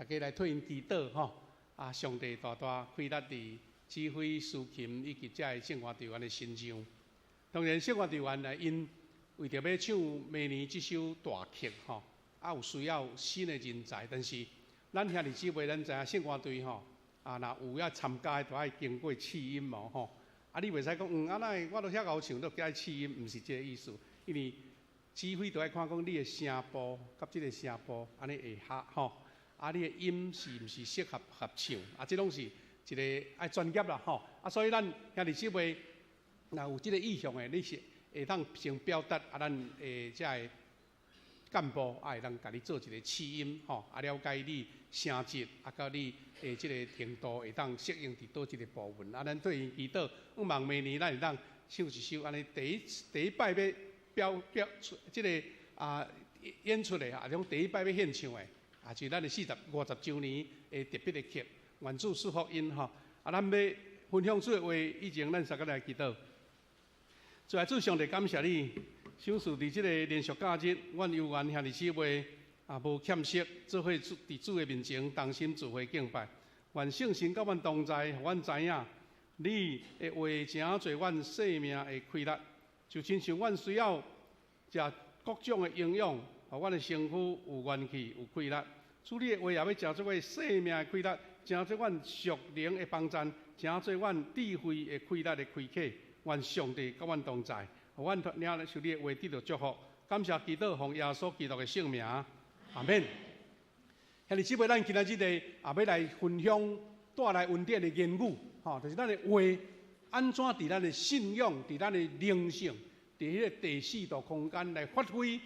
家來替𪜶祈禱吼。啊，上帝大大開力佇指揮司琴以及遮个聖樂隊員的身上。當然，聖樂隊員來𪜶為著欲唱明年這首大曲吼，啊有需要新的人才，但是咱兄弟姊妹，咱知影聖樂隊吼，啊若有要參加的，都愛經過試音嘛吼。啊，你袂使講，啊，哪會我都遐𠢕唱，都叫愛試音，毋是這个意思，因為指揮都愛看講你的聲部佮這个聲部按呢會合吼，啊，你的音是毋是適合合唱？啊，這攏是一个愛專業啦吼。啊，所以咱兄弟姊妹若有這个意向的，你是會當先表達，啊，咱的遮个幹部啊會當共你做一个試音吼，啊，了解你聲質，啊，佮你的這个程度會當適應佇佗一个部分。啊，咱對𪜶祈禱，向望明年咱會當唱一首按呢第一第一擺欲表表出這个啊演出的，啊，種第一擺欲獻唱的，啊，就是咱的四十五十週年的特別的曲，願主賜福𪜶吼。啊，咱欲分享主的話以前，咱相佮來祈禱。主啊，主上帝感謝你，賞賜佇這个連續假日，阮有緣兄弟姊妹啊，無欠席，做伙佇主的面前同心聚會敬拜。願聖神佮阮同在，予阮知影你的話誠濟阮生命的氣力，就親像阮需要食各種的營養，予阮的身軀有元氣、有氣力。主你的話也欲成做阮生命的氣力，成做阮屬靈的幫贊，成做阮智慧的氣力的開啟。願上帝佮阮同在，予阮領受你的話得著祝福。感謝祈禱，奉耶穌基督的聖名，阿們。兄弟姊妹，咱今仔日呢，也欲來分享帶來恩典的言語，吼，就是咱的話按怎佇咱的信仰、佇咱的靈性、佇彼个第四度空間來發揮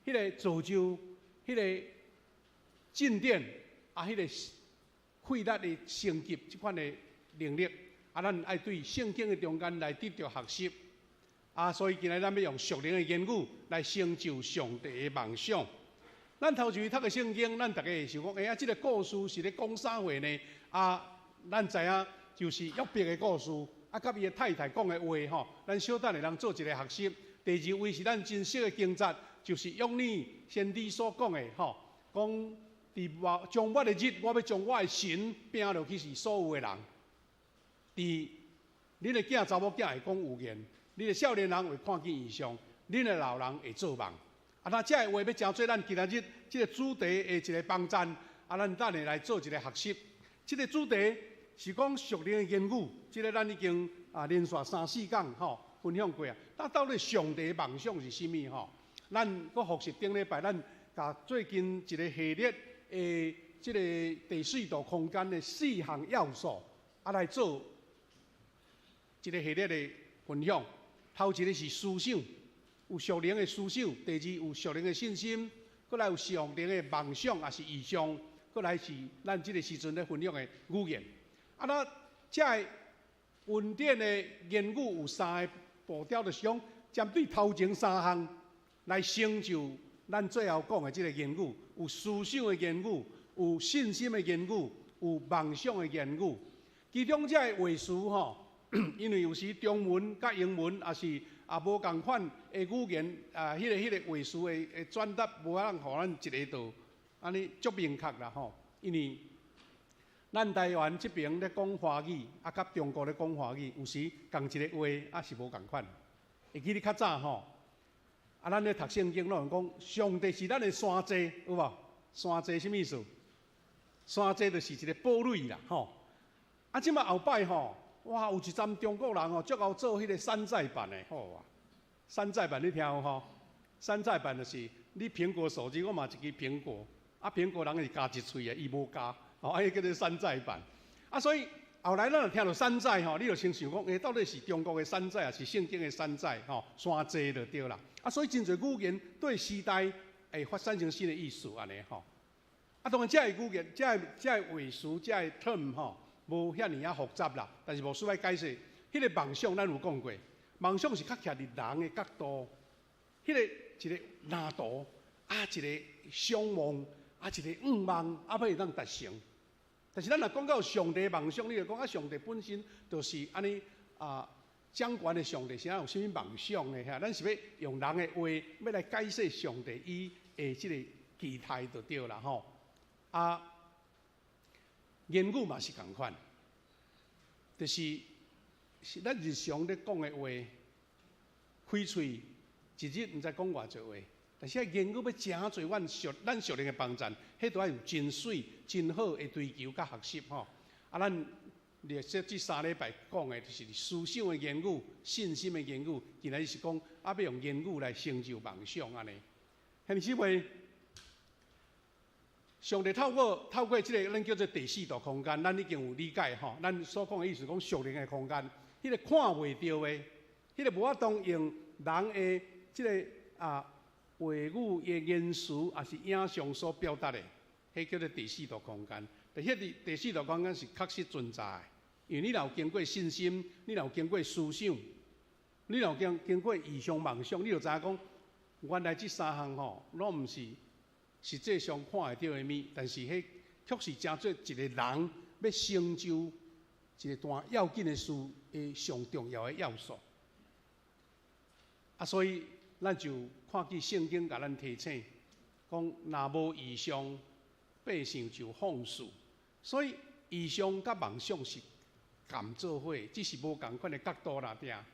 彼个造就、彼个進展啊，彼个氣力的升級這款的能力。啊，咱愛對聖經的中間來得著學習。啊，所以今日咱欲用屬靈的言語來成就上帝的夢想。咱頭一回讀个聖經，咱逐家會想講，欸，啊，這个故事是咧講啥話呢？啊，咱知影就是約伯的故事，啊，佮伊的太太講的話吼，咱小等會當做一個學習。第二位是咱真熟的經節，就是約拿先知所講的吼，講佇末終末的日，我欲將我的神拚落去是所有的人。佇恁的囝查某囝會講預言，恁的少年人會看見異象，恁的老人會做夢。啊，那這个話欲成做咱今仔日這个主題的一个幫贊，啊，咱等下來做一个學習。這个主題是講屬靈的言語，這个咱已經啊連續三四講吼分享過啊。那到底上帝的夢想是啥物吼？咱閣復習頂禮拜，咱共最近一个系列的這个第四度空間的四項要素啊來做一个系列的分享。頭一个是思想，有屬靈的思想；第二有屬靈的信心；閣來有屬靈的夢想，抑是異象；閣來是咱這个時陣咧分享的語言。啊，那這个恩典的言語有三个步調，就是講針對頭前三項來成就咱最後講的這个言語：有思想的言語，有信心的言語，有夢想的言語。其中這个話詞吼，因為有時中文佮英文也是也無仝款的語言啊，彼个話詞的轉達無法通予咱一个就按呢足明確啦吼。因為咱台灣這爿咧講華語，啊，佮中國咧講華語，有時仝一个話啊是無仝款。會記得較早吼，啊，咱咧讀聖經攏會講上帝是咱的山寨，有無？山寨啥物意思？山寨就是一个堡壘啦，吼。啊，這馬後擺吼，哇，有一陣中國人吼，足𠢕做彼个山寨版的，好啊。山寨版你聽有吼？山寨版就是你蘋果手機，我嘛一支蘋果，啊，蘋果人是加一喙的，伊無加，吼，啊，彼叫做山寨版。啊，所以後來咱若聽著山寨吼，你就先想講，欸，到底是中國的山寨，抑是聖經的山寨？吼，山寨就對啦。啊，所以真濟語言對時代會發展成新的意思按呢吼。啊，當然這个語言、這个話詞、這个 term 吼，無遐爾仔複雜啦。但是牧師愛解釋，彼个夢想咱有講過，夢想是較徛佇人的角度，彼个一个藍圖啊，一个想望啊，一個願望啊，欲會當達成。但是咱若講到上帝夢想，你就講啊，上帝本身就是按呢啊，掌權的上帝，是按有啥物夢想的遐？咱是欲用人的話，欲來解釋上帝伊的這个期待就對啦吼。啊，言語嘛是仝款，就是是咱日常咧講的話，開喙一日毋知講偌濟話，但是言語欲誠濟阮屬咱屬靈的幫贊，彼都愛有真媠、真好的追求佮學習吼。啊，咱這3禮拜講的就是思想的言語、信心的言語，今仔日是講啊，欲用言語來成就夢想按呢。兄弟姊妹，上帝透過這个咱叫做第四度空間，咱已經有理解吼。咱所講的意思講屬靈的空間，彼个看袂著的，彼个無法度用人的這个話語的言辭，抑是影像所表達的，彼叫做第四度空間。但彼個第四度空間是確實存在的，因為你若有經過信心，你若有經過思想，你若有經過異象夢想，你就知影講，原來這三項吼，攏毋是實際上看會著的物，但是彼卻是成做一個人欲成就一個大要緊的事的上重要的要素。啊，所以咱就看見聖經共咱提醒，講若無異象，百姓就放肆。所以異象佮夢想是仝做伙，只是無仝款的角度啦，對。啊，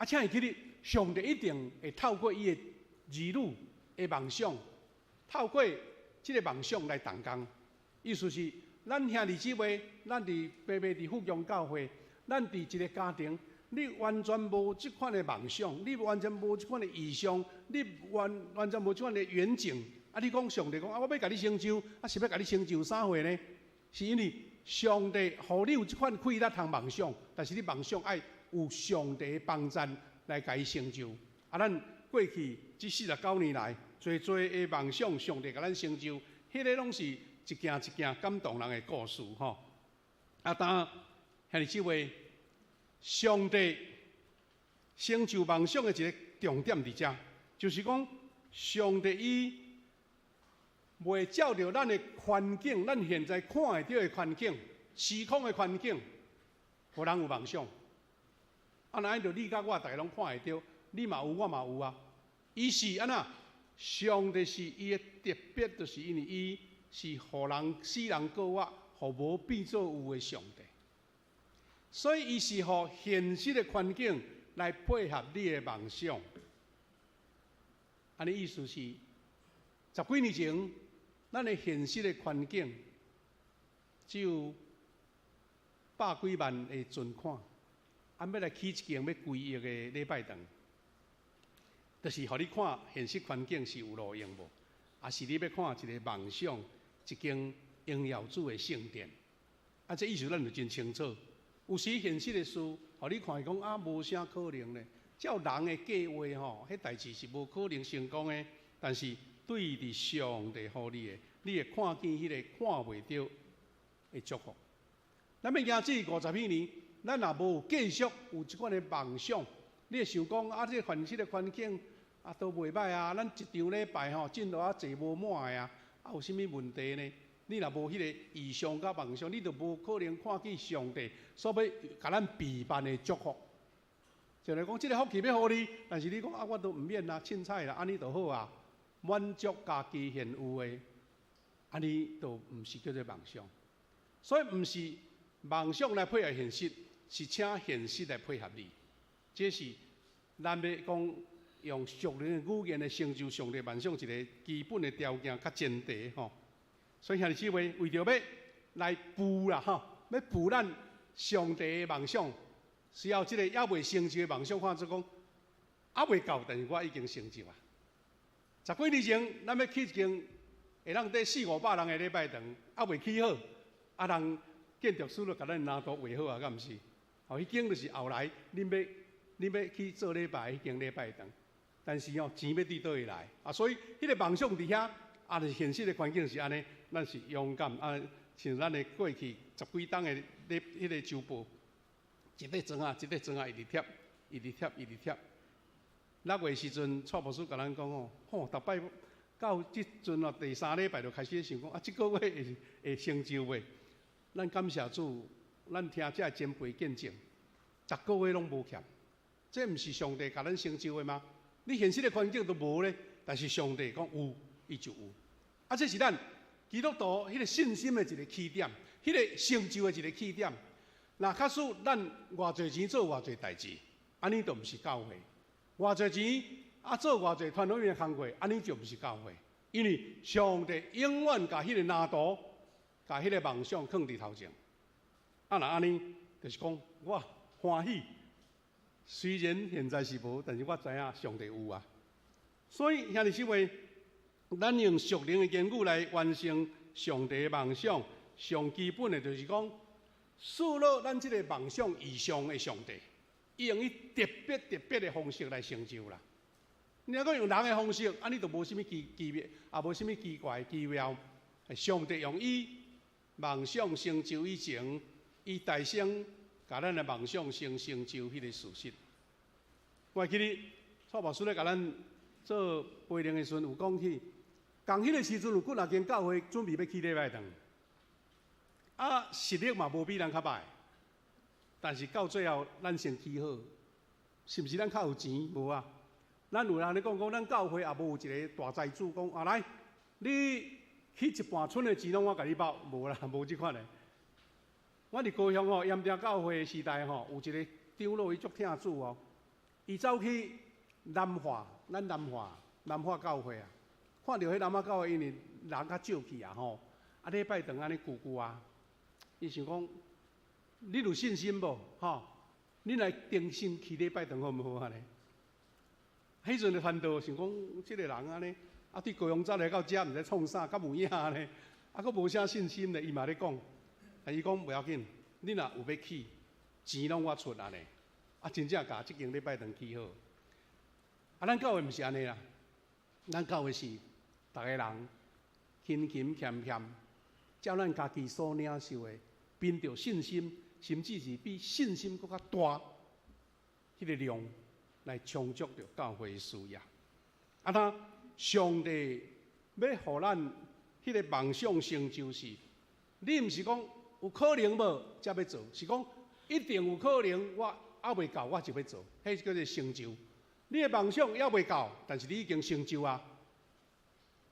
請會記得，上帝一定會透過伊的兒女的夢想，透過這个夢想來動工。意思是，咱兄弟姊妹，咱佇白白佇富強教會，咱佇一个家庭，你完全無這款的夢想，你完全無這款的異象，你完全無這款的遠景。啊，你講上帝講啊，我欲共你成就，啊是欲共你成就啥貨呢？是因為上帝予你有這款氣力通夢想，但是你夢想愛有上帝的幫贊來共伊成就。啊，咱過去這49年來，濟濟的夢想，上帝共咱成就，彼个攏是一件一件感動人的故事吼。啊，當兄弟姊妹，上帝成就夢想的一个重點佇遮，就是講上帝伊袂照著咱的環境，咱現在看會著的環境、時空的環境，予人有夢想。啊，若按著你佮我，逐个攏看會著，你嘛有，我嘛有啊。伊是按怎？上帝是伊的特別，就是因為伊是予人使人過活，予無變做有的上帝。所以伊是予現實的環境來配合你的夢想。按呢意思是，十幾年前，咱的現實的環境只有百幾萬的存款，啊，欲來起一間欲幾億的禮拜堂，就是予你看現實環境是有路用無？抑是你欲看一个夢想，一間榮耀主的聖殿？啊，這意思咱就真清楚。有時現實的事，予你看講啊，無啥可能咧。照人的計劃吼，彼代誌是無可能成功的。但是對佇上帝予你的，你會看見彼個看袂著的祝福。咱欲行這50幾年，咱若無繼續有這款的夢想，你會想講啊，這個現實的環境啊都袂䆀啊，咱一場禮拜吼進度啊坐無滿的啊，啊有啥物問題呢？你若無彼個異象佮夢想，你就無可能看見上帝所欲共咱備辦的祝福。就來講，這个福氣欲予你，但是你講啊，我都毋免啊，凊彩啦，按呢就好啊，滿足家己現有的，按呢就毋是叫做夢想。所以毋是夢想來配合現實，是請現實來配合你。這是咱欲講用屬靈的語言來成就上帝夢想一个基本的條件佮前提吼。所以兄弟姊妹，為著欲來補啦吼，欲補咱上帝的夢想，需要這个猶未成就的夢想，看做講猶未到，但是我已經成就啊。十幾年前，咱欲起一間會當佇四五百人的禮拜堂，猶未起好，啊人建築師就共咱藍圖畫好啊，敢毋是？哦，彼間就是後來恁欲去做禮拜彼間禮拜堂，但是哦，錢欲佇佗位來啊？所以彼个夢想佇遐，啊，是現實的環境是按呢，咱是勇敢啊，像咱的過去十幾冬的咧彼個週報，一塊磚仔，一塊磚仔，一直疊，一直疊，一直疊。6月時陣，蔡牧師共咱講哦，吼，逐擺到這陣哦，第三禮拜就開始想講啊，這个月會成就袂？咱感謝主，咱聽這前輩見證，10個月攏無欠，這毋是上帝共咱成就的嗎？你現實的環境都無咧，但是上帝講有，伊就有。啊，這是咱基督徒彼个信心的一个起點，彼個成就的一個起點。若假使咱偌濟錢做偌濟代誌，按呢就毋是教會。偌濟錢啊做偌濟傳福音的工課，按呢就毋是教會。因為上帝永遠共彼個藍圖、共彼個夢想囥佇頭前。啊，若按呢，就是講我歡喜。雖然現在是無，但是我知影上帝有啊。所以兄弟姊妹，咱用屬靈的言語來完成上帝的夢想，上基本的就是講，設落咱這個夢想以上的上帝，伊用伊特別特別的方式來成就啦。你若講用人的方式，按呢就無啥物奇奇妙，也無啥物奇怪奇妙。上帝用伊夢想成就以前，伊代先共咱的夢想先成就彼個事實。我會記得蔡牧師咧共咱做培靈的時陣有講起，仝彼個時陣有幾若間教會準備欲起禮拜堂，啊，實力嘛無比咱較歹，但是到最後咱先起好，是毋是咱較有錢？無啊，咱有人咧講講，咱教會也無有一個大財主講啊來，你起一半村的錢攏我共你包，無啦，無這款的。我佇高雄吼，鹽埕教會時代吼，有一個長老伊足疼主哦，伊走去南化，咱南化南化教會啊，看著彼南化教會因為人較少去啊吼，啊禮拜堂按呢舊舊啊，伊想講，你有信心無？吼，你來重新起禮拜堂好毋好按呢？彼陣的傳道想講，這個人按呢，啊對高雄走來到遮，毋知創啥，敢有影呢？啊，閣無啥信心咧，伊嘛咧講。啊！伊講袂要緊，你若有欲起，錢攏我出按呢。啊，真正共這間禮拜堂起好。啊，咱教會毋是按呢啦，咱教會是逐个人勤勤儉儉，照咱家己所領受的，憑著信心，甚至是比信心閣較大，彼個量來充足著教會的需要。啊，那上帝欲予咱彼個夢想成就是，你毋是講有可能無才欲做，是講一定有可能，我猶未到我就欲做，彼叫做成就。你的夢想猶未到，但是你已經成就啊！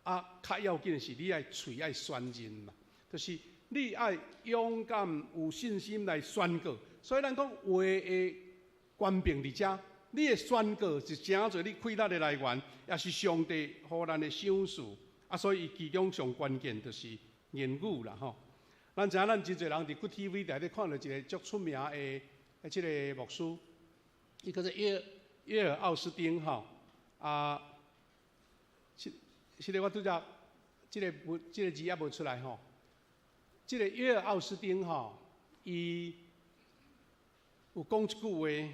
啊，較要緊的是你愛喙愛宣認嘛，就是你愛勇敢有信心來宣告。所以咱講話的權柄佇遮，你的宣告是成做你氣力的來源，也是上帝予咱的賞賜。啊，所以其中上關鍵就是言語啦，吼。咱知影，咱真濟人佇 TV 內底看著一個足出名的這个牧師，伊叫做約爾奧斯丁吼。啊，這個我拄才這个無這个字猶無出來吼。這个約爾奧斯丁吼，伊有講一句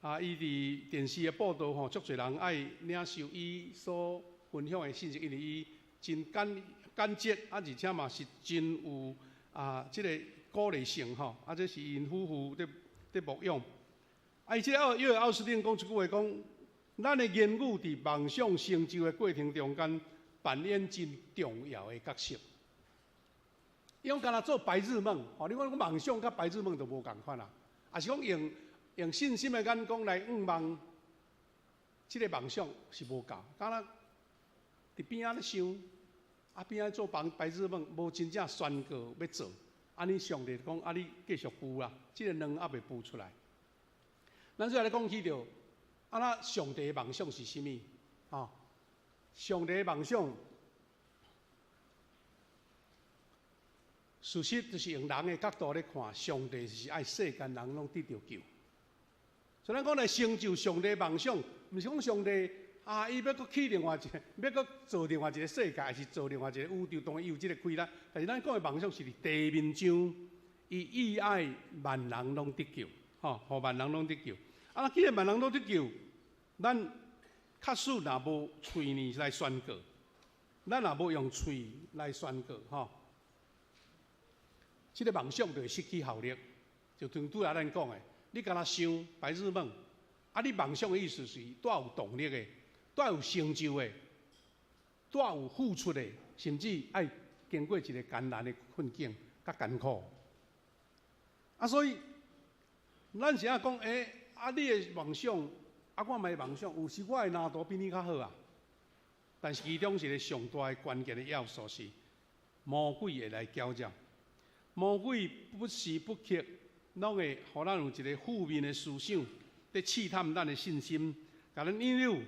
話，啊，伊佇電視的報道吼，足濟人愛領受伊所分享的信息，因為伊真簡潔，啊，而且嘛是真有啊，這个鼓勵性吼，啊，這是𪜶夫婦佇牧養。啊，伊這个約爾奧斯丁講一句話，講咱的言語佇夢想成就的過程中間扮演真重要的角色。伊講敢若做白日夢，吼，你講夢想佮白日夢就無仝款啦。抑是講用信心的眼光來向望，這个夢想是無夠，敢若佇邊仔咧想。啊，邊仔做白日夢，無真正宣告欲做，按呢上帝講，啊，你繼續孵啦，這个卵猶未孵出來。咱最後來講起著，啊，那上帝的夢想是啥物？吼，上帝的夢想，事實就是用人的角度來看，上帝是愛世間人攏得著救。所以咱講來成就上帝夢想，毋是講上帝。啊！伊欲閣起另外一个，欲閣造另外一个世界，抑是造另外一个宇宙，當然伊有這个氣力。但是咱講的夢想是佇地面上，伊意愛萬人攏得救，吼，予萬人攏得救。啊，既然萬人攏得救，咱確實若無喙呢來宣告，咱若無用喙來宣告，吼，這个夢想就會失去效力。就像拄仔咱講的，你敢若想白日夢，啊，你夢想的意思是帶有動力的。帶有成就的，帶有付出的，甚至愛經過一个艱難的困境，佮艱苦。啊，所以咱是按講，欸，啊，你的夢想，啊，我嘛有夢想，有時我的藍圖比你較好啊。但是其中一个上大的關鍵的要素是，魔鬼會來攪擾。魔鬼不時不刻，攏會予咱有一个負面的思想，佇試探咱的信心，共咱引誘，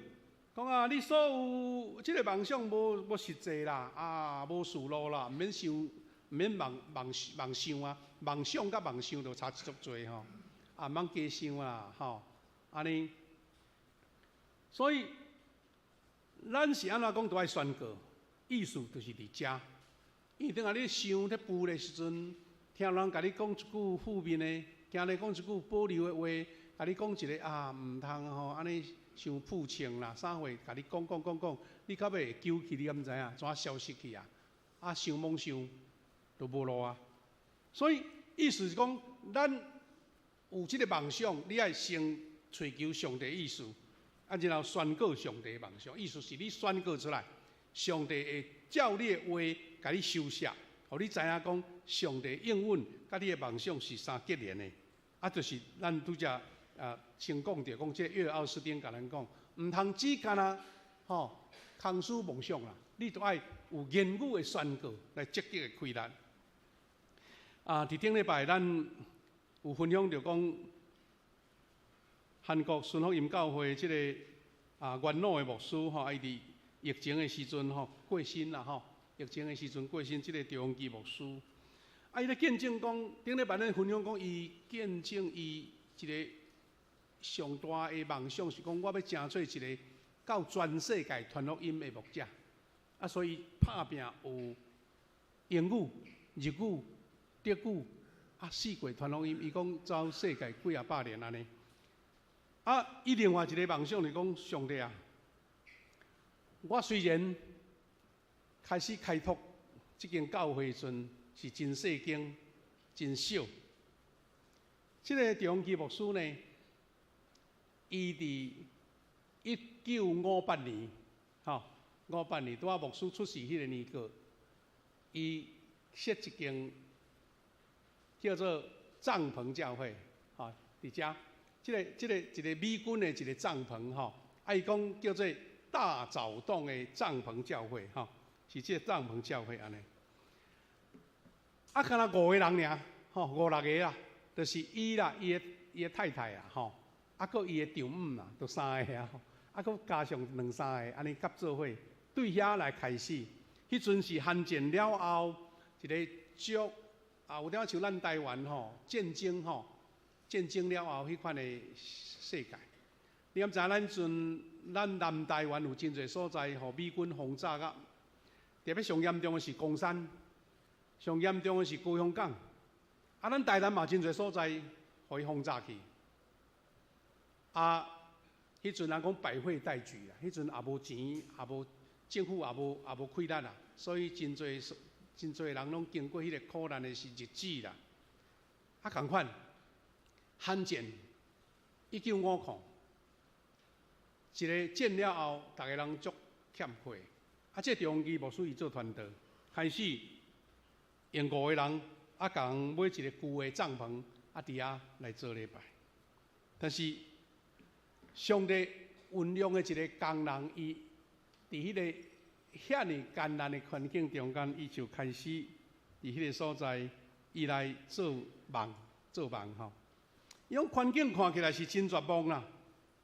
講啊，你所有這个夢想無實際啦，啊，無事路啦，毋免想，毋免妄妄妄想啊，夢想佮妄想就差足濟吼，啊，毋通加想啦，吼，按呢，所以咱是按怎講都愛宣告，意思就是佇遮。因為當下你想咧拊的時陣，聽人共你講一句負面的，驚你講一句保留的話，共你講一个啊，毋通吼，按呢傷膚淺啦，啥貨，共你講講講講，你到尾會糾去，你敢知影？怎消失去啊？啊，想罔想就無路啊。所以意思是講，咱有這个夢想，你愛先揣求上帝意思，啊，然後宣告上帝夢想。意思是你宣告出來，上帝會照你的話，共你收攝，予你知影講上帝應允佮你的夢想是相結連的。啊，就是咱拄才啊先講著講，這個約奧斯丁共咱講，毋通只干焦吼空思夢想啦，你都愛有言語的宣告來積極的開力。啊，佇頂禮拜咱有分享著講，韓國順福音教會這個啊元老的牧師吼，伊佇疫情的時陣吼過身啦吼，疫情的時陣過身，這個趙永基牧師，啊，伊咧見證講，頂禮拜咱分享講，伊見證伊一个上大的夢想是講，我欲成做一个到全世界傳福音的牧者，啊，所以拍拚學英語、日語、德語，啊，四國傳福音，伊講走世界幾仔百年按呢。啊，伊另外一个夢想是講，上帝啊，我雖然開始開拓這間教會時陣是真細間、真小。這个趙永基牧師呢，伊佇1958年，吼，五八年拄仔牧師出世彼个年過，伊設一間叫做帳篷教會，吼，佇遮，這个一个美軍的一个帳篷，吼，啊，伊講叫做大藻洞的帳篷教會，吼，是這个帳篷教會按呢。啊，干焦五个人爾，吼，五六个啦，就是伊啦，伊的太太啊，吼，啊，閣伊的丈母啦，就三个啊，啊，閣加上兩三個，按呢合做伙，對遐來開始。彼陣是韓戰了後，一个足啊，有點仔像咱台灣吼戰爭吼，戰爭了後彼款的世界。你敢知咱陣咱南台灣有真濟所在，予美軍轟炸甲，特別上嚴重的是岡山，上嚴重的是高雄港。啊，咱台南嘛真濟所在，予伊轟炸去。啊，彼陣人講百廢待舉啦，彼陣也無錢，也無政府也無氣力啦，所以真濟真濟人攏經過彼個苦難的是日子啦。啊，仝款，韓戰1950，一个戰了後，逐个人足欠缺。啊，這個趙永基牧師伊做傳道，開始用五个人，啊，共人買一个舊的帳篷，啊，佇遐來做禮拜。但是上帝運用的一个工人，伊佇彼个遐爾艱難的環境中間，伊就開始佇彼个所在，伊來做夢，做夢吼。伊講環境看起來是真絕望啦，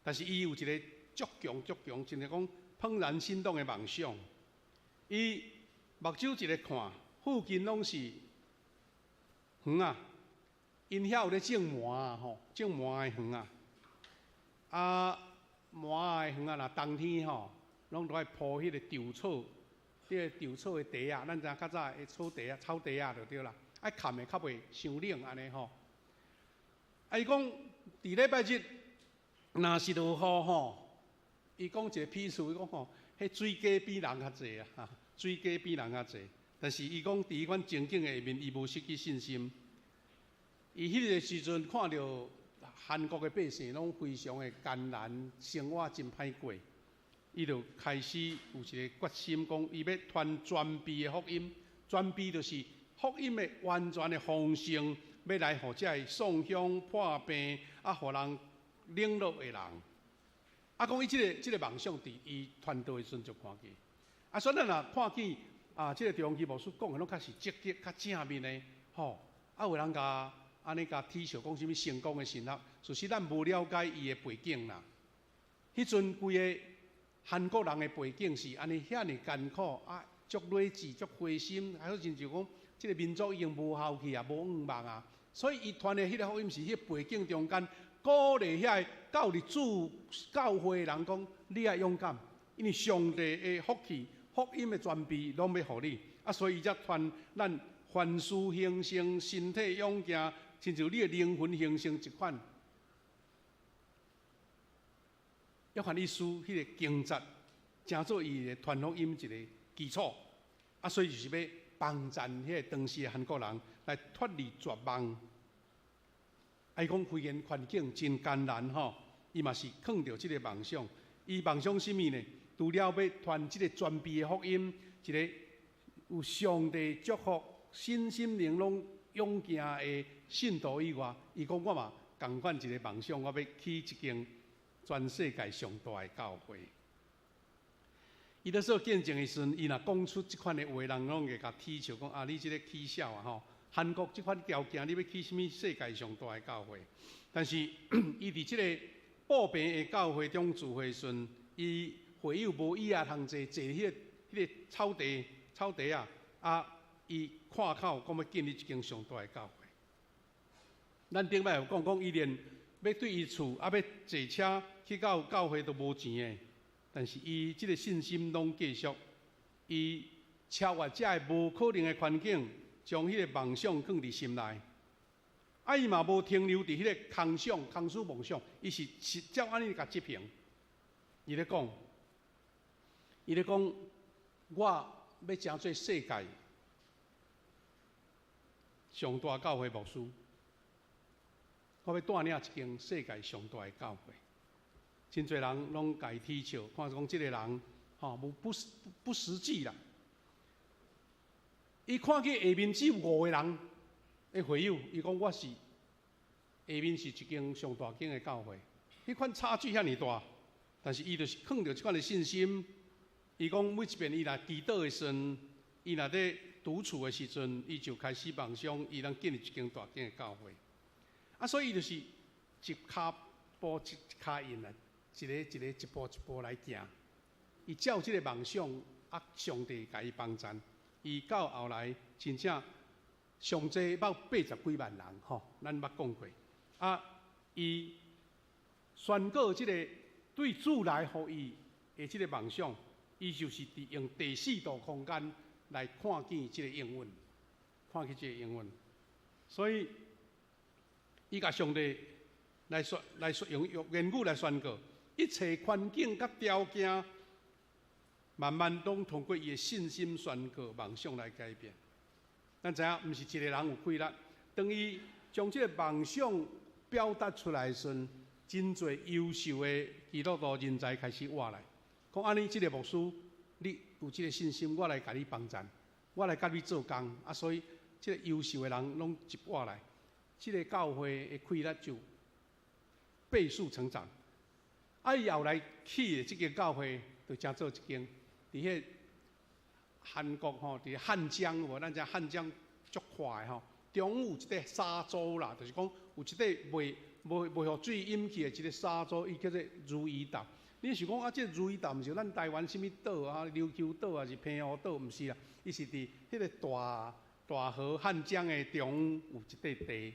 但是伊有一个足強足強，真係講怦然心動的夢想。伊目睭一个看，附近攏是園仔，𪜶遐有咧種麻仔吼，種麻的園仔。啊，麻仔的園仔，若冬天吼，攏都愛鋪彼個稻草，彼個稻草的地仔，咱知影較早的草地仔、草地仔就對啦，愛崁的較袂傷冷按呢吼。啊，伊講佇禮拜日，若是落雨吼，伊講一個譬喻，伊講吼，彼水雞比人較濟啊，水雞比人較濟。但是伊講佇彼款情景下面，伊無失去信心。伊彼个時陣看著韓國的百姓攏非常的艱難，生活真歹過，伊就開始有一个決心，講伊欲傳全備的福音，全備就是福音的完全的豐盛，欲來予這个喪鄉破病啊，予人冷落的人。啊，講伊這个夢想佇伊傳道的時陣就看見。啊，所以咱若看見啊，這個張榮基牧師講的攏較是積極、較正面的，吼。啊，有人共按呢共取笑講啥物成功的神學，事實咱無了解伊的背景啦。彼陣規个韓國人的背景是按呢遐爾艱苦啊，足理智、足灰心，還好親像講這個民族已經無效去啊，無向望啊。所以伊傳的彼個福音是彼個背景中間鼓勵遐个教日主教會的人講：你愛勇敢，因為上帝的福氣、福音的權柄攏欲予你。啊，所以伊才傳咱凡事興盛，身體勇健，親像你的靈魂興盛一款。約翰一書彼個經節，成做伊的傳福音一個基礎。啊，所以就是欲幫贊彼個當時的韓國人來脫離絕望。啊，伊講雖然環境真艱難吼，伊嘛是囥著這個夢想。伊夢想啥物呢？除了欲傳這個尊卑的福音，一個有上帝祝福、身心靈攏勇健的信徒以外，伊講我嘛仝款一個夢想，我欲起一間全世界上大的教會。伊咧做見證的時陣，伊若講出這款的話，人攏會共取笑講啊，你這個起痟啊吼！韓國這款條件，你欲起啥物世界上大的教會？但是伊佇這個布坪的教會中聚會時陣，伊會友無椅仔通坐，坐彼個草地草地啊，啊，伊看口講欲建立一間上大的教會。咱頂擺有講講，伊連欲對伊厝啊，欲坐車去到教會都無錢的，但是伊這個信心攏繼續，伊超越這个無可能的環境，將彼個夢想囥佇心內。啊，伊嘛無停留佇彼個空想、空思夢想，伊是實照按呢共執行。伊咧講，我欲成做世界上大教會牧師，我欲帶領一間世界上大的教會。真濟人攏共伊取笑，看講這個人吼無不不實際啦。伊看見下面只有五個人的會友，伊講我是下面是一間上大間的教會，彼款差距遐爾大，但是伊就是囥著這款的信心。伊講每一遍伊若祈禱的時陣，伊若咧獨處的時陣，伊就開始夢想，伊通建立一間大間的教會。啊，所以伊就是一跤步一跤印啊，一個一個一步一步來行。伊照這個夢想，啊，上帝共伊幫贊。伊到後來真正上濟捌80幾萬人吼，咱捌講過。啊，伊宣告這個對主來予伊的這個夢想，伊就是佇用第四度空間來看見這個應允，看見這個應允。所以，伊共上帝來說來說用言語來宣告，一切環境佮條件，慢慢攏通過伊的信心宣告夢想來改變。咱知影，毋是一個人有氣力，當伊將這個夢想表達出來的時陣，真濟優秀的基督徒人才開始活來，講按呢，這個牧師，你有這個信心，我來共你幫贊，我來佮你做工。啊，所以這個優秀的人攏一活來，這個教會的氣力就倍數成長。啊，伊後來起的這間教會，就成做一間佇彼個韓國吼，佇漢江有無？咱知漢江足闊的吼，中有一塊沙洲啦，就是講有一塊袂予水淹去的一個沙洲，伊叫做汝矣島。你想講啊，這汝矣島毋是咱台灣啥物島啊？琉球島抑是澎湖島？毋是啦，伊是佇彼個大大河漢江的中有一塊地，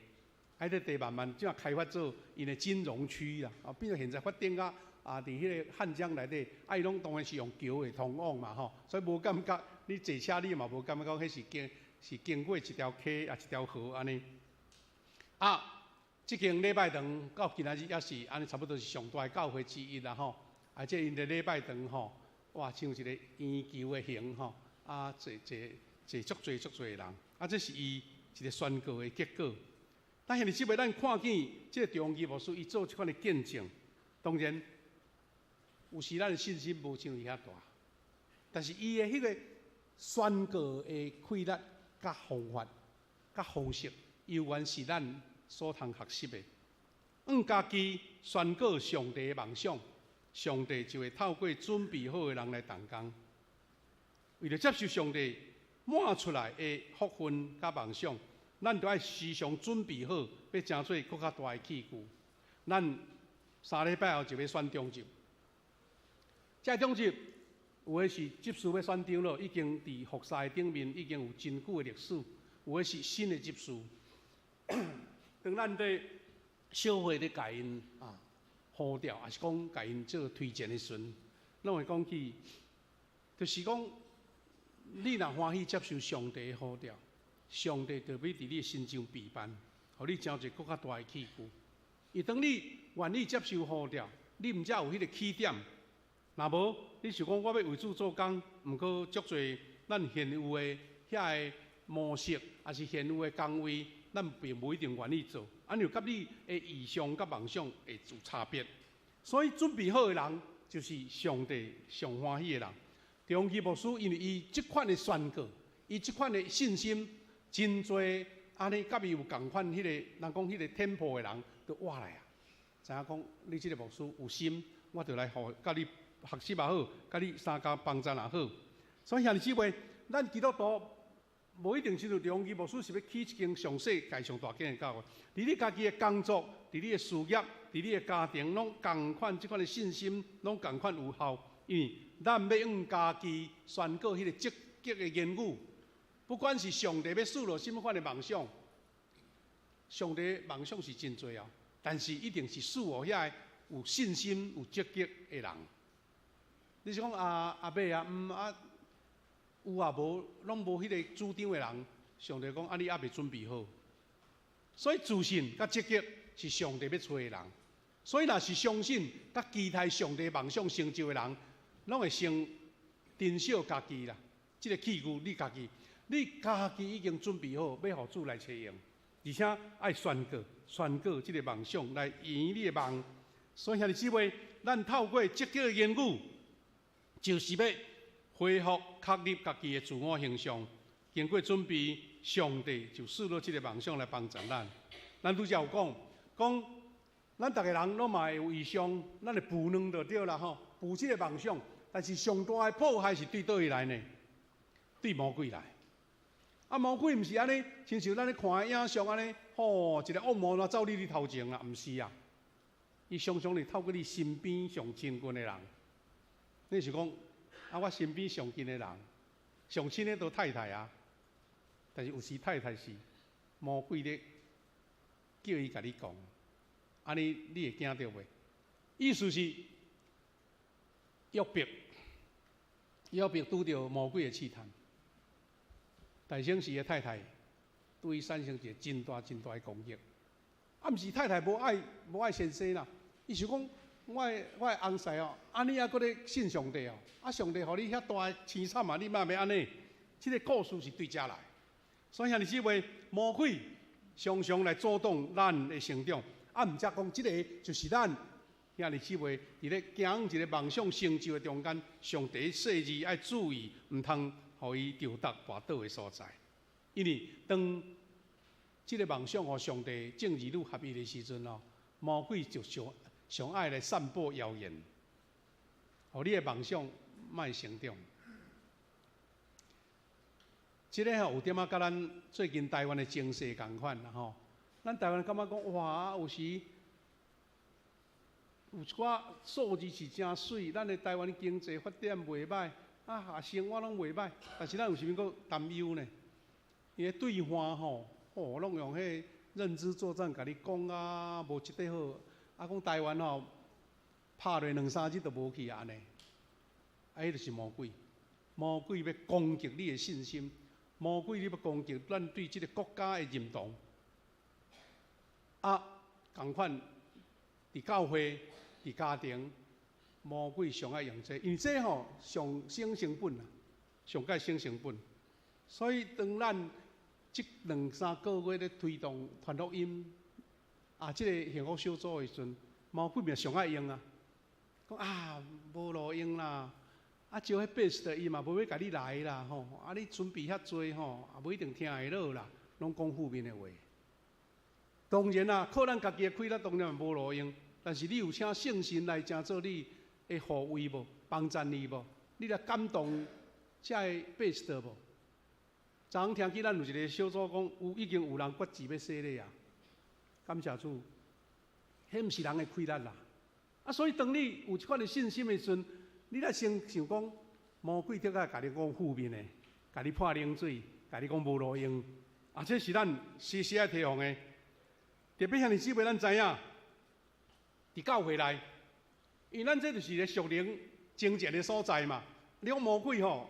啊，彼個地慢慢才開發做𪜶的金融區啦，啊，變做現在發展甲啊，佇彼個漢江內底，啊，伊攏當然是用橋會通往嘛吼，所以無感覺，你坐車你嘛無感覺講彼是經過一條溪啊一條河按呢。啊，這間禮拜堂到今仔日猶是按呢，差不多是上大的教會之一啦吼。啊，這𪜶的禮拜堂吼，哇，像一個圓球的形吼，啊，坐坐坐足濟足濟人，啊，這是伊一個宣告的結果。但兄弟姊妹，咱看見這個張榮基牧師伊做這款的見證，當然有時咱的信心無像伊遐大，但是伊的彼個宣告的氣力、佮方法、佮方式，猶原是咱所通學習的。按家己宣告上帝的夢想，上帝就會透過準備好的人來動工。為著接受上帝滿出來的福分佮夢想，咱著愛時常準備好，欲成做閣較大的器具。咱3禮拜後就欲選長執，這長執有的是執事欲選長老，已經佇服侍頂面已經有真久的歷史；有的是新的執事。當咱佇小會咧共𪜶呼召，抑是講共𪜶做推薦的時陣，攏會講起，就是講你若歡喜接受上帝的呼召，上帝就欲佇你的身上備辦，予你成一個閣較大的器具。伊當你願意接受呼召，你毋才有彼個起點。若無，你想講我欲為主做工，毋過足濟咱現有的遐個模式，抑是現有的崗位，咱並無一定願意做。按呢佮你的異象佮夢想會有差別。所以準備好的人，就是上帝上歡喜的人。張基牧師因為伊這款的宣告，伊這款的信心，真濟按呢佮伊有仝款彼個人講彼個 tempo 的人，都倚來啊。知影講你這個牧師有心，我就來予佮你學習也好，佮你相共幫贊也好。所以兄弟姊妹，咱基督徒無一定親像張基牧師是欲起一間上世界上大間的教會。佇你家己的工作，佇你的事業，佇你的家庭，攏仝款這款的信心，攏仝款有效。因為咱欲用家己宣告彼個積極的言語，不管是上帝欲賜落啥物款的夢想，上帝夢想是真濟哦，但是一定是賜予遐個有信心、有積極的人。你是講阿阿伯啊，毋啊有啊無，攏無彼個主張的人，上帝講啊，你猶未準備好。所以自信佮積極是上帝欲揣的人。所以若是相信佮期待上帝夢想成就的人，攏會先珍惜家己啦。這個器具你家己，你家己已經準備好，欲予主來揣用，而且愛宣告、宣告這個夢想來圓你的夢。所以兄弟姊妹，咱透過積極的言語，就是欲恢復、確立家己的自我形象。經過準備，上帝就賜落這個夢想來幫助咱。咱拄才有講，講咱逐个人攏嘛會有異象，咱會孵卵就對啦吼，孵這個夢想。但是上大的破壞是對佗位來呢？對魔鬼來。啊，魔鬼毋是按呢，親像咱咧看的影像按呢，吼，一个惡魔來走你頭前啦，毋是啊。伊常常會透過你身邊上親近的人。你是講啊，我身邊上近的人，上親的都太太啊。但是有時太太是魔鬼咧叫伊共你講，按呢你會驚著袂？意思是約伯，約伯拄著魔鬼的試探，大先時的太太對伊產生一個真大真大的攻擊。啊，毋是太太無愛無愛先生啦，伊想講我的翁婿哦，按呢猶閣咧信上帝哦，啊上帝予你遐大的凄慘啊，你嘛欲按呢？這個故事是對遮來。所以兄弟姊妹，魔鬼常常來阻擋咱的成長。啊，毋才講這個就是咱兄弟姊妹佇咧行一個夢想成就的中間，上第一細膩愛注意，毋通予伊著觸跋倒的所在。因為當這個夢想予上帝眾兒女合一的時陣哦，魔鬼就上上愛來散布謠言，予你的夢想莫成長。這个吼有點仔佮咱最近台灣的情勢仝款啦吼。咱台灣感覺講哇，有時有一寡數字是誠媠，咱的台灣經濟發展袂䆀，啊，生活攏袂䆀，但是咱有啥物閣擔憂呢？伊的對岸吼，哦，攏用彼個認知作戰共你講啊，無一塊好，啊，講台灣吼，拍落兩三日就無去按呢，啊，彼就是魔鬼，魔鬼欲攻擊你的信心。魔鬼欲攻擊咱對這個國家的認同，啊，仝款佇教會、佇家庭，魔鬼上愛用這個，因為這吼上省成本啊，上蓋省成本。所以當咱這兩三個月咧推動傳福音，啊，這個幸福小組的時陣，魔鬼嘛上愛用啊，講啊無路用啦。啊，招彼 pastor 伊嘛無欲共你來啦吼，啊，你準備遐濟吼，也無一定聽會落啦，攏講負面的話。當然啦，靠咱家己的氣力當然無路用，但是你有請聖神來成做你的護衛無，幫贊你無？你來感動這个 pastor 無？昨昏聽見咱有一个小組講，有已經有人決志欲洗禮啊！感謝主，彼毋是人的氣力啦。啊，所以當你有這款的信心的時陣，你來先想講，魔鬼的確共你講負面的，共你潑冷水，共你講無路用。啊，這是咱時時愛提防的。特別兄弟姊妹，咱知影，佇教會內，因為咱這就是一个屬靈爭戰的所在嘛。你講魔鬼吼，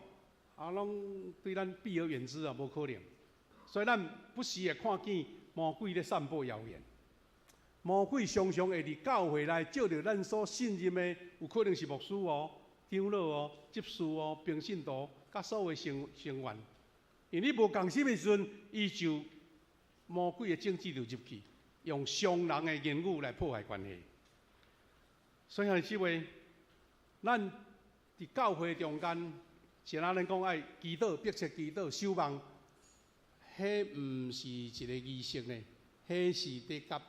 啊，攏對咱避而遠之啊，無可能。所以咱不時會看見魔鬼咧散布謠言。魔鬼常常會佇教會內藉著咱所信任的，有可能是牧師哦、長老哦、執事哦、平信徒，佮所有成成員。因為你無仝心的時陣，伊就魔鬼的政治就入去，用傷人的言語來破壞關係。所以兄弟姊妹，咱佇教會中間，像咱講愛祈禱、迫切祈禱、守望，彼毋是一个儀式呢，彼是佇佮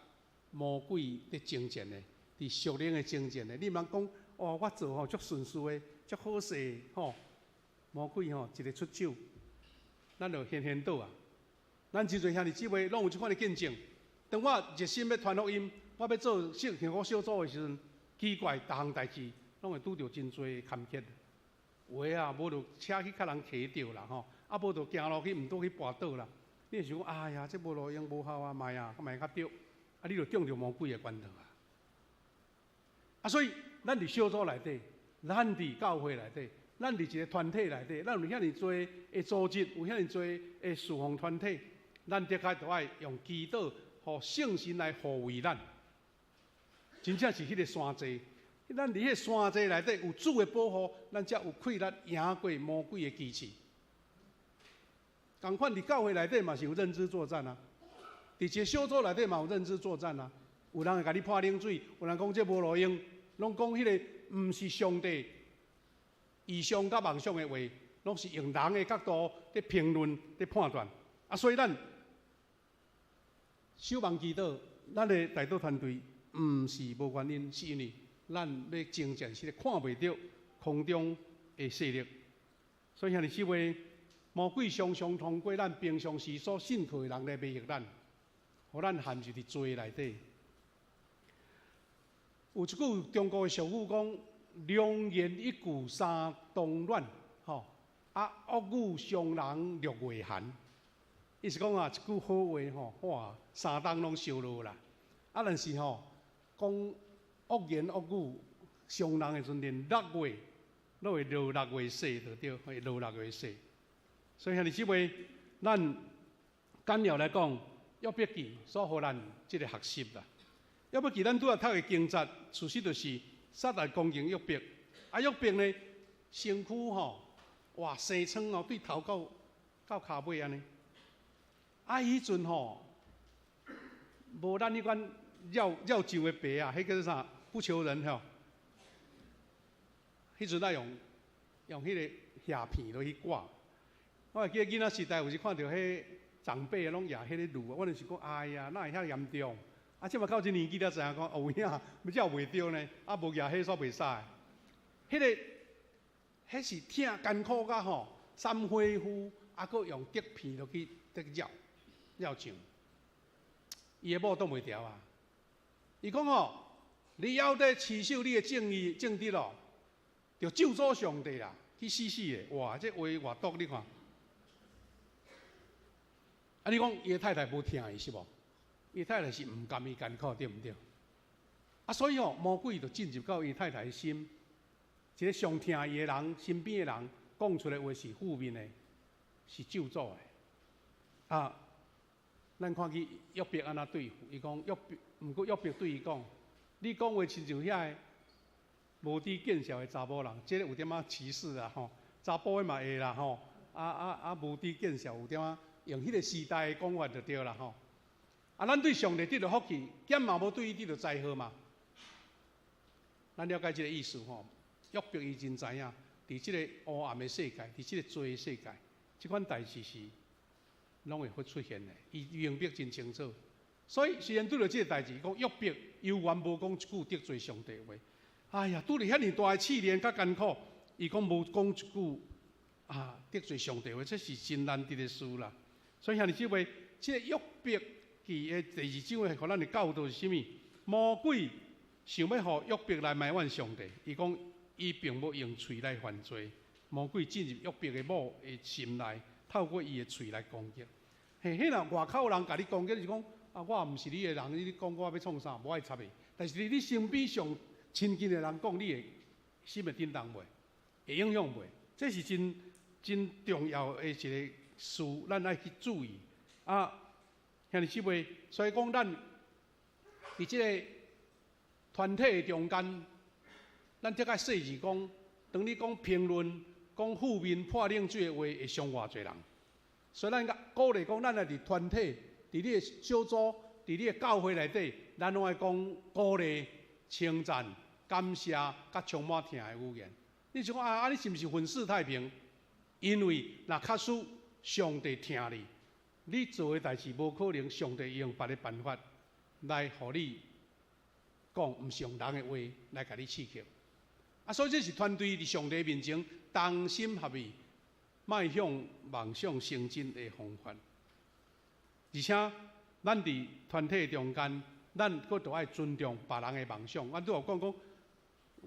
魔鬼佇爭戰的，佇屬靈的爭戰的。你毋通講哦，我做吼足順遂的，足好勢吼。魔鬼吼一个出手，咱就掀掀倒啊！咱真濟兄弟姊妹攏有這款的見證。當我熱心欲傳福音，我欲做幸福小組的時陣，奇怪，逐項代誌攏會拄著真濟坎坷。有的啊，無就車去共人騎著啦吼，啊無就行路去毋拄去跋倒啦。你會想講，哎呀，這無路用無效啊，莫啊，莫較著，啊，你就中著魔鬼的關頭啊！啊，所以咱佇小組內底，咱佇教會內底，咱佇一个團體內底，咱有遐爾濟的組織，有遐爾濟的事奉團體，咱的確都愛用祈禱，予聖神來護衛咱。真正是彼个山寨，咱佇彼个山寨內底有主的保護，咱才有氣力贏過魔鬼的機器。仝款佇教會內底嘛是有認知作戰啊，佇一个小組內底嘛有認知作戰啊。有人會共你潑冷水，有人講這無路用，攏講彼个毋是上帝異象佮夢想的話，攏是用人的角度佇評論、佇判斷。啊，所以咱守望祈禱，咱的代禱團隊毋是無原因，是因為咱欲征戰是看袂著空中的勢力。所以兄弟姊妹，魔鬼常常通過咱平常時所信靠的人來迷惑咱，予咱陷入佇罪內底。有一句中國的俗語講：“良言一句三冬暖，吼啊惡語傷人六月寒。”意思講啊，一句好話吼，哇，三冬攏燒落啦。啊，但是吼，講惡言惡語傷人的時陣，連六月攏會落六月雪，就對，會落六月雪。所以兄弟姊妹，咱簡要來講，約伯記所予咱這个學習啦。約伯記咱拄仔讀的經節，事實就是撒旦攻擊約伯，啊約伯呢，身軀吼，哇生瘡哦，對頭到到跤尾按呢。啊，彼陣吼，無咱彼款繞繞上的白啊，彼叫做啥？不求人吼。彼陣愛用用彼个瓦片落去割。我會記得囡仔時代有時看著彼長輩攏舉彼个爐，我就是講，哎呀，哪會遐嚴重？啊，這馬到這年紀才知影講，哦有影，欲照袂著呢，啊無舉彼煞袂使。彼个，彼是疼艱苦甲吼，三火夫，啊，閣用竹片落去咧繞繞上。伊的某擋袂牢啊！伊講吼，你猶咧持守你的正義正直咯，著咒詛上帝啦，去死死的！哇，這話偌毒，你看。啊，你講伊的太太無疼伊是無？伊太太是毋甘伊艱苦，對毋對？啊，所以吼，魔鬼就進入到伊太太的心，一个上疼伊的人，身邊的人講出來話是負面的，是咒詛的。啊，咱看見約伯按怎對付？伊講約伯，毋過約伯對伊講：你講話親像遐个無知見識的查某人，這个有點仔歧視啊吼。查埔的嘛會啦吼，啊啊啊無知見識有點仔用彼个時代的講法就對啦吼。啊，咱對上帝得著福氣，減嘛無對伊得著災禍嘛。咱了解這个意思吼。約伯伊真知影，佇這个黑暗的世界，佇這个罪的世界，這款代誌是攏會會出現的。伊明白真清楚。所以雖然拄著這个代誌，講約伯猶原無講一句得罪上帝話。哎呀，拄著遐爾大的試煉佮艱苦，伊講無講一句啊，得罪上帝話，這是真難得的事啦。所以兄弟姊妹，這個約伯記的第二章會予咱的教導是啥物？魔鬼想欲予約伯來埋怨上帝，伊講伊並無用喙來犯罪。魔鬼進入約伯的某的心內，透過伊的喙來攻擊。嘿，彼若外口人共你攻擊，就是講啊，我毋是你的人，你講我欲創啥，無愛插你。但是你身邊上親近的人講，你會心會震動袂？會影響袂？這是真真重要的一個事，咱愛去注意。啊，兄弟姊妹，所以講咱佇這個團體的中間，咱特愛細緻講，當你講評論、講負面潑冷水的話，會傷偌濟人。所以咱鼓勵講，咱若佇團體、佇你的小組、佇你的教會內底，咱攏愛講鼓勵、稱讚、感謝，佮充滿疼的語言。你想講啊，啊，你是毋是粉飾太平？因為若假使上帝疼你，你做的代誌無可能上帝用別个辦法來予你講，毋是用人的話來共你刺激。啊，所以這是團隊佇上帝面前同心合意，邁向夢想成真的方法。而且，咱佇團體中間，咱閣著愛尊重別人的夢想。阮拄有講講，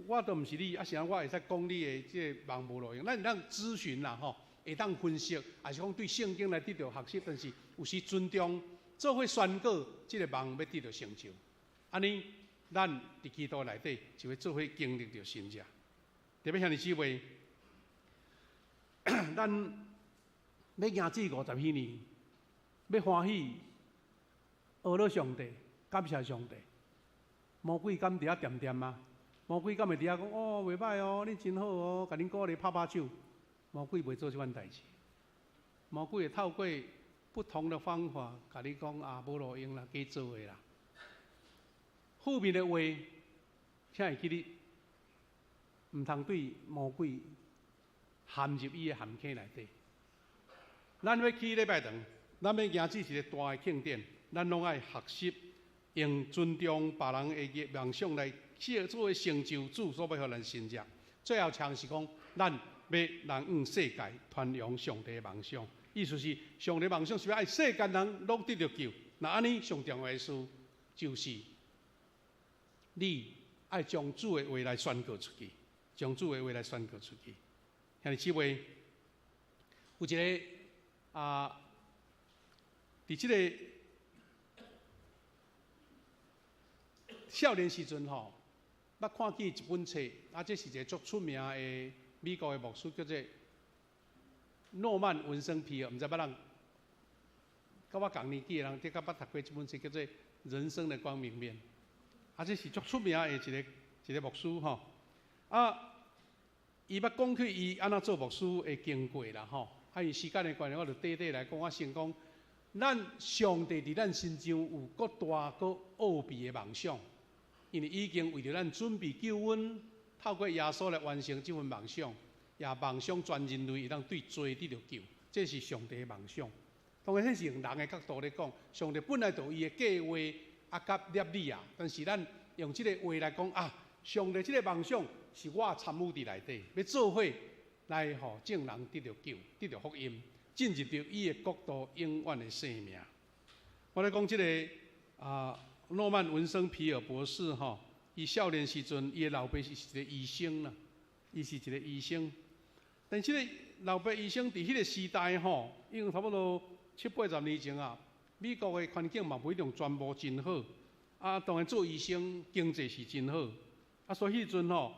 我都毋是你，啊，是按怎我會使講你的這個夢無路用？咱會當諮詢啦，吼，會當分析，抑是講對聖經來得著學習，但是有時尊重，做伙宣告這個夢欲得著成就。按呢，咱佇基督內底就會做伙經歷著神蹟。特別兄弟姊妹，咱欲行這50禧年，欲歡喜，呵咾上帝，感謝上帝。魔鬼敢佇遐恬恬嗎？魔鬼敢會佇遐講哦，袂䆀哦，你真好哦，共恁鼓勵拍拍手。魔鬼袂做這款代誌。魔鬼會透過不同的方法，共你講啊，無路用啦，假做的啦。負面的話，請會記得，毋通對魔鬼陷入伊的陷坑內底。咱欲起禮拜堂，咱欲行這一個大的慶典，咱攏愛學習用尊重別人的夢想來做成就主所欲予咱神蹟。最後像是講，咱欲人向世界傳揚上帝的夢想，意思是上帝夢想是欲愛世間人攏得著救。若按呢上重要的事，就是你愛將主的話來宣告出去，將主的話來宣告出去。兄弟姊妹，有一個啊，佇這個少年時陣吼，捌看見一本冊，啊，這是一個足出名的美國的牧師，叫做諾曼文森皮爾，毋知捌人，佮我仝年紀的人，的確捌讀過這本冊，叫做《人生的光明面》。啊，這是足出名的一個一個牧師吼。啊，伊捌講起伊按怎做牧師的經過啦吼。啊，因時間的關係，我就短短來講。我先講，咱上帝佇咱身上有閣大閣奧秘的夢想，因為已經為著咱準備救恩，透過耶穌來完成這份夢想，也夢想全人類會當對罪得著救，這是上帝的夢想。當然，這是用人的角度來講，上帝本來就有伊的計劃啊，佮立意啊。但是咱用這个話來講啊，上帝這个夢想是我參與佇內底，欲做伙來予眾人得著救，得著福音，進入著伊的國度永遠的生命。我來講這个啊，諾曼文森皮爾博士吼，伊少年時陣，伊的老爸是一個醫生啦，伊是一個醫生。但這个老爸醫生佇彼个時代吼，已經差不多七八十年前啊，美國的環境嘛無一定全部真好，啊，當然做醫生經濟是真好，啊，所以彼陣吼，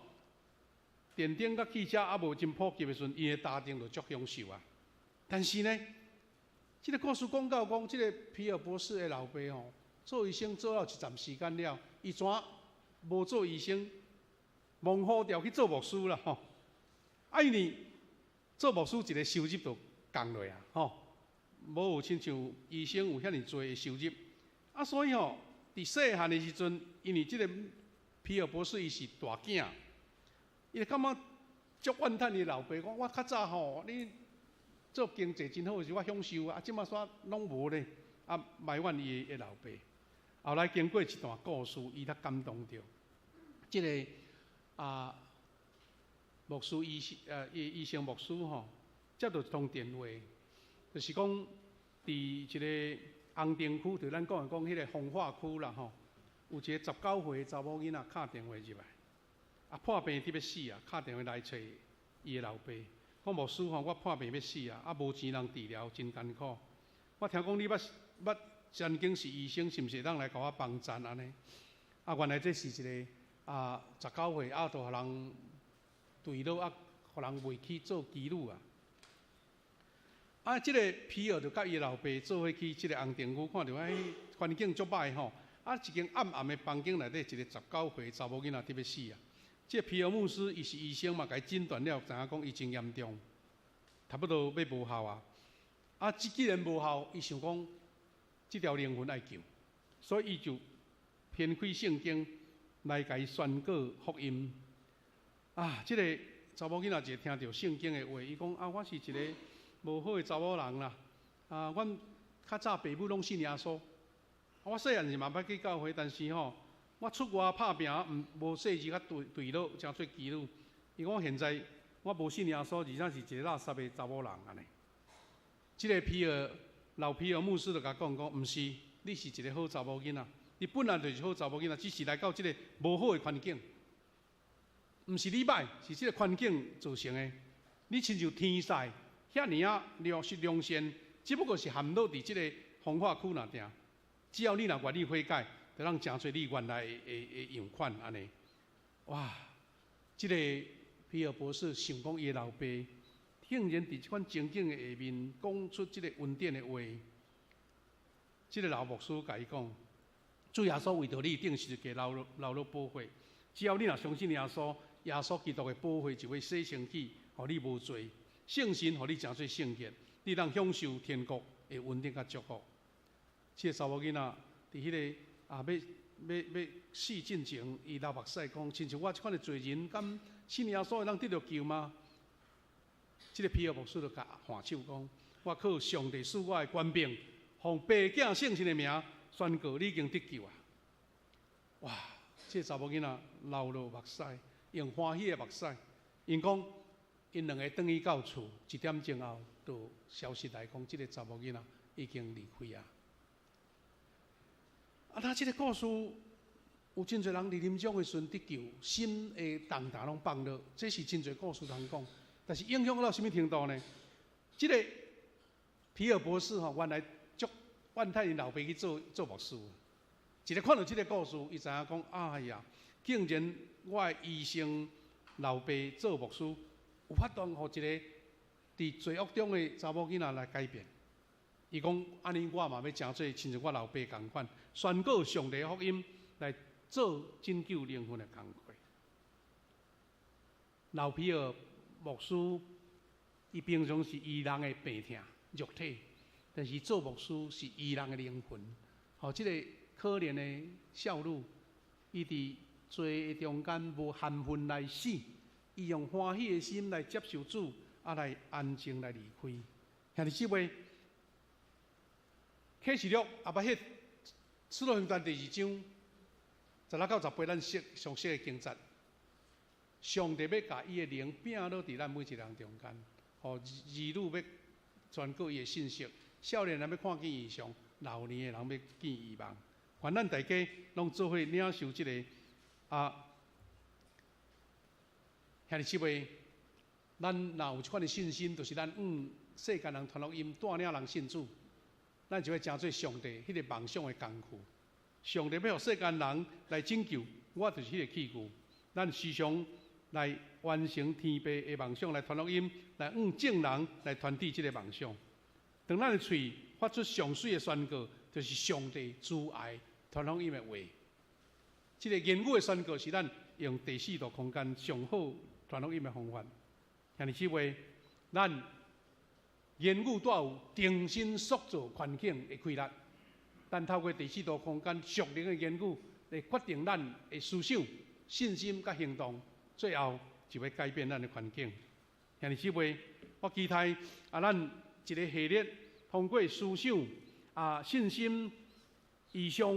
電燈佮汽車猶無真普及的時陣，𪜶的家庭就足享受啊。但是呢，這个故事講到講，這个皮爾博士的老爸吼，做醫生做了一陣時間了，伊怎無做醫生，忘好調去做牧師啦吼。啊，因為做牧師一个收入就降落啊，吼，無有親像醫生有遐爾濟的收入。啊，所以吼，佇細漢的時陣，因為這个皮爾博士伊是大囝，伊就感覺足怨嘆伊老爸講：我較早吼，你做經濟真好的時，我享受啊，這馬煞攏無咧，啊，埋怨伊的老爸。後來經過一段故事，伊才感動著。這个啊，牧師醫生，醫醫生牧師吼，接著一通電話，就是講佇一个紅燈區，就咱講的講彼个風化區啦吼，有一个19歲的查某囡仔敲電話入來，啊破病佇欲死啊，敲電話來揣伊的老爸，講牧師吼，我破病欲死啊，啊無錢通治療，真艱苦。我聽講你捌捌曾經是醫生，是毋是會當來共我幫贊按呢？啊，原來這是一个啊十九歲啊，就予人墜落啊，予人賣去做妓女啊。啊，這个皮爾就佮伊的老爸做伙去這个紅燈區，看著彼環境足歹吼。啊，一間暗暗的房間內底，一个十九歲查某囡仔佇欲死啊！這个皮爾牧師伊是醫生嘛，共伊診斷了，知影講伊真嚴重，差不多欲無效啊。啊，這既然無效，伊想講這條靈魂愛救，所以伊就掀開聖經來共伊宣告福音。啊，這个查某囡仔一聽著聖經的話，伊講啊，我是一个無好的查某人啦。啊，阮較早爸母攏信耶穌，我細漢時嘛捌去教會，但是吼，我出外拍拚，毋無細膩較墜墜落，成做妓女。伊講現在我無信耶穌，而且是一个垃圾的查某人按呢。這个皮爾老皮爾牧師就共講講，毋是，你是一个好查某囡仔，你本來就是好查某囡仔，只是來到這个無好的環境，毋是你歹，是這个環境造成的。你親像天使遐爾仔良是良善，只不過是陷落佇這个風化區內定。只要你若願意悔改，就通成做你原來的的樣款按呢。哇！這个皮爾博士想講伊的老爸，竟然佇這款情景的下面講出這个恩典的話。這个老牧師共伊講：主耶穌為著你釘十字架流流落寶血，只要你若相信耶穌，耶穌基督的寶血就會洗清去，予你無罪，聖神予你成做聖潔，你通享受天國的恩典佮祝福。這个查某囡仔佇彼个啊，欲欲欲死進前，伊流目屎講，親像我這款的罪人，敢信耶穌會當得著救嗎？這个皮爾牧師就共揮手講：我靠上帝賜我的權柄，奉父子聖神的名宣告你已經得救啊！哇！這个查某囡仔流落目屎，用歡喜的目屎，𪜶講𪜶兩个轉去到厝，一點鐘後，就消息來講，這个查某囡仔已經離開啊！啊，那這个故事有真濟人佇臨終的時陣得救，心的重擔攏放落，這是真濟故事通講。但是影響到啥物程度呢？這个皮爾博士吼，原來足怨嘆𪜶老爸去做做牧師。一个看著這个故事，伊知影講，哎呀，竟然我的醫生老爸做牧師，有法度予一个佇罪惡中的查某囡仔來改變。伊講，按呢我嘛欲成做親像我老爸仝款，宣告上帝福音來做拯救靈魂的工課。老皮爾牧師，伊平常是醫人的病痛、肉體，但是做牧師是醫人的靈魂。予這个可憐的少女，伊佇罪的中間無含恨來死，伊用歡喜的心來接受主，啊來安靜來離開。兄弟姊妹，啟示錄後擺彼使徒行傳第二章16到18，咱熟熟悉的經節。上帝欲共伊的靈摒落佇咱每一個人中間，予兒女欲傳告伊的信息，少年人欲看見異象，老年的人欲見異夢。願咱大家攏做伙領受這个啊，兄弟姊妹，咱若有這款的信心，就是咱向世間人傳福音，帶領人信主，咱就會成做上帝彼个夢想的工具。上帝欲予世間人來拯救，我就是彼个器具。咱時常來完成天父的夢想，來傳福音，來向眾人來傳遞這个夢想。當咱的喙發出上媠的宣告，就是上帝慈愛傳福音的話。這个言語的宣告是咱用第四度空間上好傳福音的方法。兄弟姊妹，咱言語帶有重新塑造環境的氣力。咱透過第四度空間屬靈的言語來決定咱的思想、信心佮行動，最後就會改變咱的環境。兄弟姊妹，我期待啊，咱一个系列通過思想、啊信心、異象、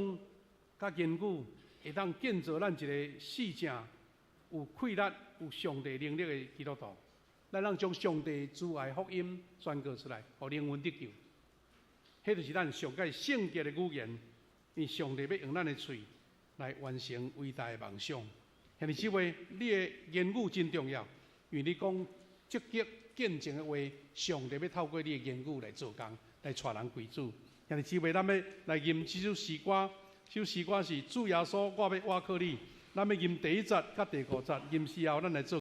佮言語，會當建造咱一个真正有氣力、有上帝能力的基督徒。咱通將上帝慈愛福音宣告出來，予靈魂得救。彼就是咱上蓋聖潔的語言，因為上帝欲用咱的喙來完成偉大的夢想。兄弟姊妹，你的言語真重要，因為你講積極見證的話，上帝欲透過你的言語來做工，來帶人歸主。兄弟姊妹，咱欲來吟這首詩歌，這首詩歌是主耶穌，我欲倚靠你。咱欲吟第一節佮第五節，吟詩後，咱來做。